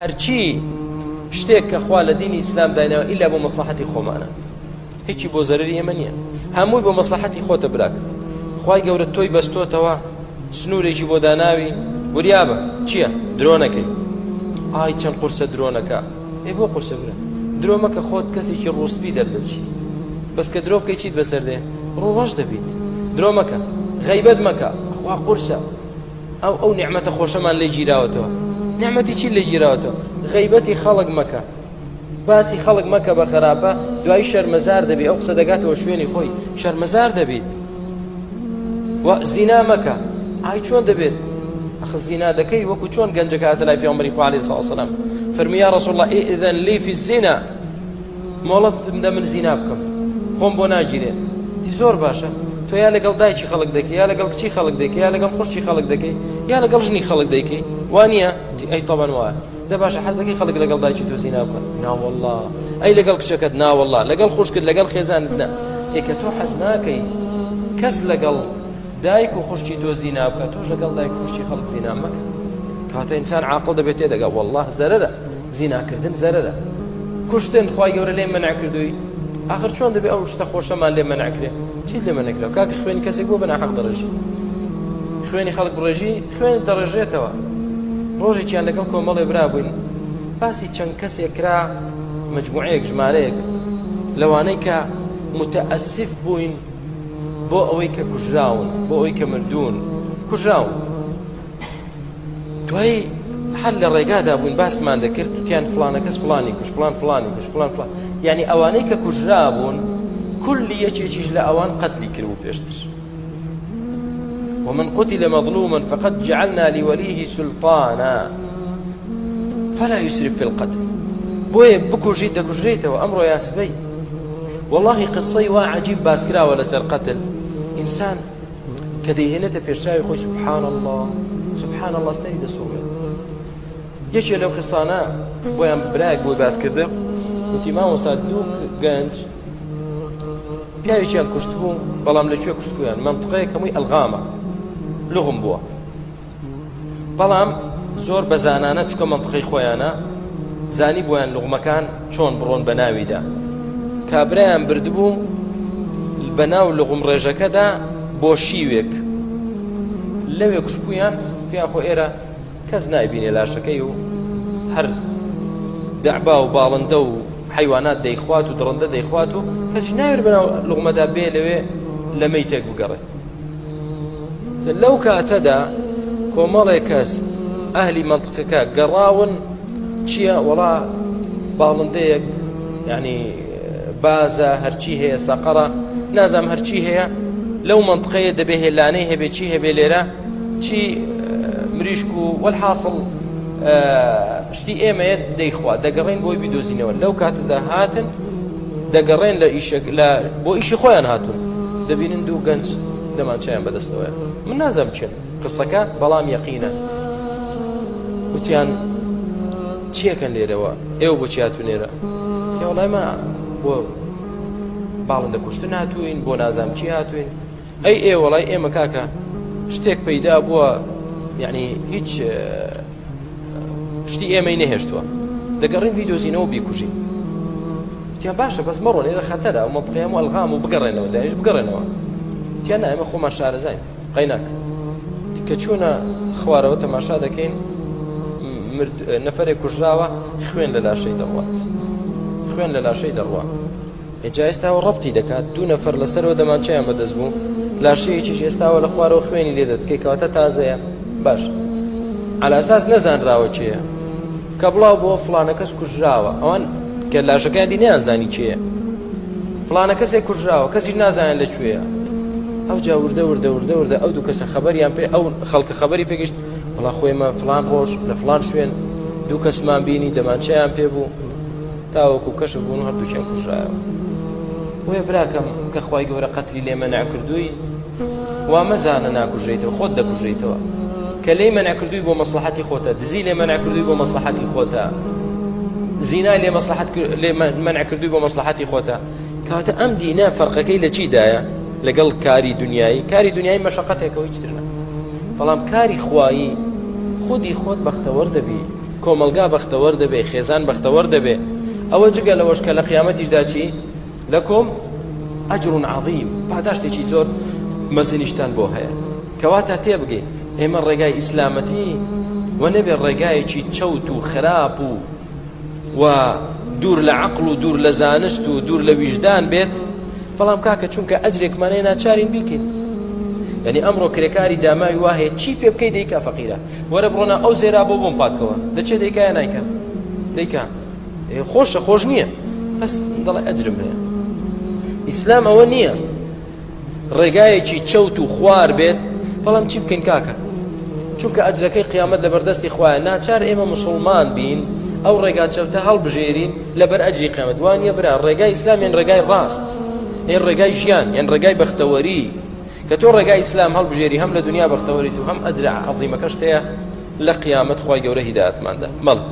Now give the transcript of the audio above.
هەرچی شتێک کە خوا لە دینی ئیسلام دایناوە ئیلا بۆ مەسڵەحەتی خۆمانە هیچی بۆ زەرری ئێمە نییە هەمووی بۆ مەسڵەحەتی خۆتە براک خوای گەورە تۆی بەستۆتەوە سنوورێکی بۆ داناوی وریابە چییە درۆ نەکەی ئای چەند قورسە درۆنەکە ئێ بۆ قورسە برا درۆ مەکە خۆت کەسێکی ڕووسپی دەردەچی بەس کە درۆ بکەی چیت بەسەر دێ ڕوو ڕەش دەبیت درۆ مەکە غەیبەت مەکە خوا قورسە ئەو ئەو نیعمەتە خۆشەمان لێ گیراوەتەوە نیعمەتی چی لێ گیراوەتەوە غەیبەتی خەڵک مەکە باسی خەڵک مەکە بە خراپە دوای شەرمەزار دەبی ئەو قسە دەگاتەوە شوێنی خۆی شەرمەزار دەبیت و زینا مەکە ئای چۆن دەبێت ئەخ زینا دەکەی وەکو چۆن گەنجەکە هاتە لای پێغەمبەری خوا عەلەیهی سڵاو وسەلام فەرمی یا رسول الله ائذن لی فی الزنا مۆڵەتم دە من زینا بکەم خۆم بۆ ناگیرێ تی زۆر باشە تۆ یا لەگەڵ دایکی خەڵک دەکەی یا لەگەڵ کچی خەڵک دەکەی یا لەگەڵ خوشکی خەڵک دەکەی یا لەگەڵ ژنی خەڵک دەیکەی وانە ئەی تەبەن وایە دە باشە حەز دەکەی خەڵک لەگەڵ دایکی تۆ زینا بکەن ناوەڵڵا ئەی لەگەڵ کچەکەت ناوەڵڵا لەگەڵ خوشکت لەگەڵ خێزانت نا ئێ کە تۆ حەز ناکەی کەس لەگەڵ دایک و خوشکی تۆ زینا بکە تۆش لەگەڵ دایک و خوشکی خەڵک زینا مەکە کاتە ئینسان عاقڵ دەبێت تێدەگا والله زەرەرە زیناکردن زەرەرە کوشتن خوای گەورە لێ مەنع کردووی ئاخر چۆن دەبێ ئەو شتە خۆشەمان لێ مەنع کرێ چیت لێ مەنع کرا کاکە خوێنی کەسێک بۆ بەناحەق دەڕێژی خوێنی خەڵک بڕێژی خوێن دەڕێژێتەوە ڕۆژێکیان لەگەڵ کۆمەڵێ برا بووین باسی چەند کەسێک کرا مجموعەیەک ژمارەیەک لەوانەی کە متەئەسف بووین بۆ ئەوەی کە کوژراون بۆ ئەوەی کە مردوون کوژراون دوایی هەر لە ڕێگادا بووین باسمان دەکرد وتیان فڵانە کەس فڵانی کوش فڵان فڵانی کوش فڵان فڵان یعنی ئەوانەی کە کوژرابوون کولی یەکێکیش لە ئەوان قەتلی کردبوو پێشتر ومن قتل مظلوما فقد جعلنا لوليه سلطانا فلا يسرف في القتل بۆیە بکوژیت دەکوژرێتەوە ئەمڕۆ یا سبەی واللهی قسەی وا عجیب باسکراوە لەسەر قەتل ئینسان کە دەیهێنێتە پێشچاوی خۆی سبحان اللە سبحان اللە سەری دەسوڕێت یەکێ لەو قسانە بۆیان برایەک بۆی باس کردم وتی مامۆستا دوو گەنج پیاوێکیان کوشت بوو بەڵام لەکوێ کوشتبوویان مەنتقەیەک هەمووی ئەلغامە لغم بووە بەڵام زۆر بە زانانە چکە مەنتقەی خۆیانە زانی بۆیان لوغمەکان چۆن بڕۆن بە ناویدا کابرایان بردبوو بە ناو لوغم ڕێژەکەدا بۆ شیوێک لەوێ کوشتبوویان پێیان خۆ ئێرە کەس نایبینێ لاشەکەی و هەر دەعبا و باڵندە و حیوانات دەیخوات و دڕندە دەیخوات و کەسیش ناوێت بەناو لوغمەدا بێ لەوێ لە مەیتێک بگەڕێ لەو کاتەدا کۆمەڵێک کەس ئەهلی مەنتقەکە گەڕاون چییە وەڵا باڵندەیەک ینی بازە هەرچی هەیە سەقەرە نازام هەرچی هەیە لەو منطقەیە دەبێ هێلانەی هەبێ چی هەبێ لێرە چی مریشک و وەلحاصل شتی ئێمەیە دەیخوا دەگەڕین بۆی بیدۆزینەوە لەو کاتەدا هاتن دەگەڕێن لە ئیشەک لە بۆ ئیشی خۆیان هاتوون دەبینن دوو گەنج دەمانچەیان بەدەستەوەیە من نازانم کێن قسەکە بەڵام یەقینە وتیان چیەکەن لێرەوە ئێوە بۆچی هاتوون لێرە تێ وەڵای ما بۆ باڵندە کوشتن هاتووین بۆ نازانم چی هاتووین ئەی ئێ وەڵای ئێمە کاکە شتێک پەیدا بووە یعنی هیچ شتی ئێمەی نەهێشتووە دەگەڕین بیدۆزینەوە بیکوژین تیان باشە بەس مەڕۆن ئێرە خەتەرە ئەو مەنتقەیە هەموو ئەلغام و بگەڕێنەوە دایش بگەڕێنەوە تیان نا ئێمە خۆمان شارەزاین قەیناک کە چوونە خوارەوە تەماشا دەکەین نەفرێک کوژراوە خوێن لە لاشەی دەڕوات خوێن لە لاشەی دەڕوات ئێجا ئێستاوە ڕەبتی دەکات دوو نەفەر لەسەرەوە دەمانچەیان بەدەست بوو لاشەیەکیش ئێستاوە لە خوارەوە خوێنی لێ دەتکەی کەواتە تازەیە باش على اساس نەزانراوە کێیە کە بڵاو بۆ فڵانە کەس کوژراوە ئەوان کە لاشەکەیان دی نەیانزانی کێیە فڵانە کەسێک کوژراوە کەسیش نازانێت لە کوێیە ئەو جا وردە وردە وردە وردە ئەو دوو کەسە خەبەریان پێ ئەو خەڵکە خەبەری پێگەشت وڵا خۆێمە فلان ڕۆژ لە فلان شوێن دوو کەسمان بینی دەمانچەیان پێ بوو تاوەکو کەشف بوون و هەردووکیان کوژرایەوە بۆیە براکەم کە خوای گەورە قەتلی لێ مەنع کردووی وا مەزانە ناکوژێیتەوە خۆت دەکوژێیتەوە کە لێی مەنع کردووی بۆ مەسلحەتی خۆتە دزی لێ مەنع کردووی بۆ مەسلحەتی خۆتە زینای لێ مەسلحەت لێ مەنع کردووی بۆ مەسلحەتی خۆتە کەواتە ئەم دینە فەرقەکەی لە چیدایە لەگەڵ کاری دنیایی کاری دنیای مەشەقەتێکەوە هیچ تر بەڵام کاری خوایی خودی خۆت بەختەوەر دەبی. کۆمەڵگا بەختەوەر دەبێ، خێزان بەختەوەر دەبێ. ئەوە جگە لەوەش کە لە قیامەتیشدا چی؟ لەکم ئەجر عظیم، پاداشتێکی زۆر مەزنیشتان بۆ هەیە. کەواتە تێبگەین ئێمە ڕێگای ئیسلامەتی و نەبێ ڕێگایەکی چەوت و خراپ و و دوور لە عەقڵ و دوور لە زانست و دوور لە ویژدان بێت بەڵام کاکە چونکە ئەجرێکمان هەیە ناچارین بیکەین یعنی ئەمڕۆ کرێکاری داماوی وا هەیە چی پێ بکەی دەیکا فەقیرە وەرە بڕۆنە ئەو زێرا بۆ بۆم پاکەوە دەچێ دەیکا یا نایکا دەیکا خۆشە خۆش نییە بەس دەڵێ ئەجرم هەیە ئیسلام ئەوە نییە ڕێگایەکی چەوت و خوار بێت بەڵام چی بکەین کاکە چونکە ئەجرەکەی قیامەت لەبەردەستی خوایە ناچار ئێمە مسلمان بین ئەو ڕێگا چەوتە هەڵبژێرین لەبەر ئەجری قیامەت وان نییە برا ڕێگای ئیسلام یان ڕێگای ڕاست یان ڕێگای ژیان یان ڕێگای بەختەوەری کە تۆ ڕێگای ئیسلام هەڵبژێری هەم لە دنیا بەختەوەریت و هەم ئەجرە عەزیمەکەشت هەیە لە قیامەت خوای گەورە هیدایەتماندا بەڵێ.